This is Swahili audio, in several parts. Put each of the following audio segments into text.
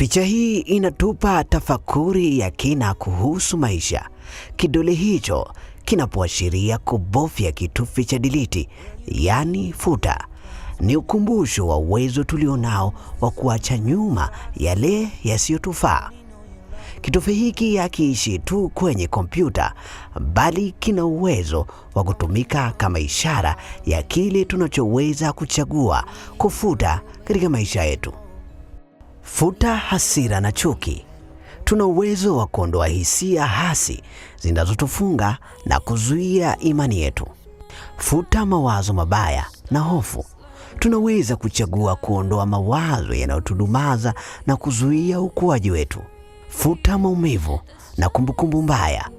Picha hii inatupa tafakuri ya kina kuhusu maisha. Kidole hicho kinapoashiria kubofya kitufe cha delete, yaani futa, ni ukumbusho wa uwezo tulionao wa kuacha nyuma yale yasiyotufaa. Kitufe hiki hakiishi tu kwenye kompyuta, bali kina uwezo wa kutumika kama ishara ya kile tunachoweza kuchagua kufuta katika maisha yetu. Futa hasira na chuki. Tuna uwezo wa kuondoa hisia hasi zinazotufunga na kuzuia imani yetu. Futa mawazo mabaya na hofu. Tunaweza kuchagua kuondoa mawazo yanayotudumaza na kuzuia ukuaji wetu. Futa maumivu na kumbukumbu mbaya.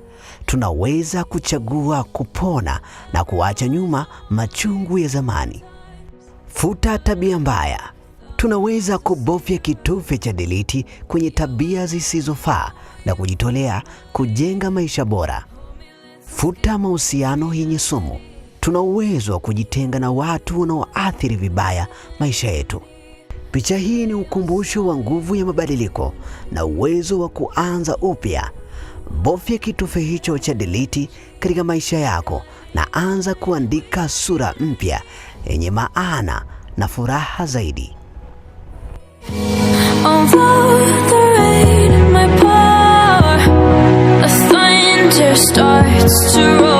Tunaweza kuchagua kupona na kuacha nyuma machungu ya zamani. Futa tabia mbaya. Tunaweza kubofya kitufe cha delete kwenye tabia zisizofaa na kujitolea kujenga maisha bora. Futa mahusiano yenye sumu. Tuna uwezo wa kujitenga na watu wanaoathiri vibaya maisha yetu. Picha hii ni ukumbusho wa nguvu ya mabadiliko na uwezo wa kuanza upya. Bofya kitufe hicho cha delete katika maisha yako na anza kuandika sura mpya yenye maana na furaha zaidi. Although the rain might pour, the thunder starts to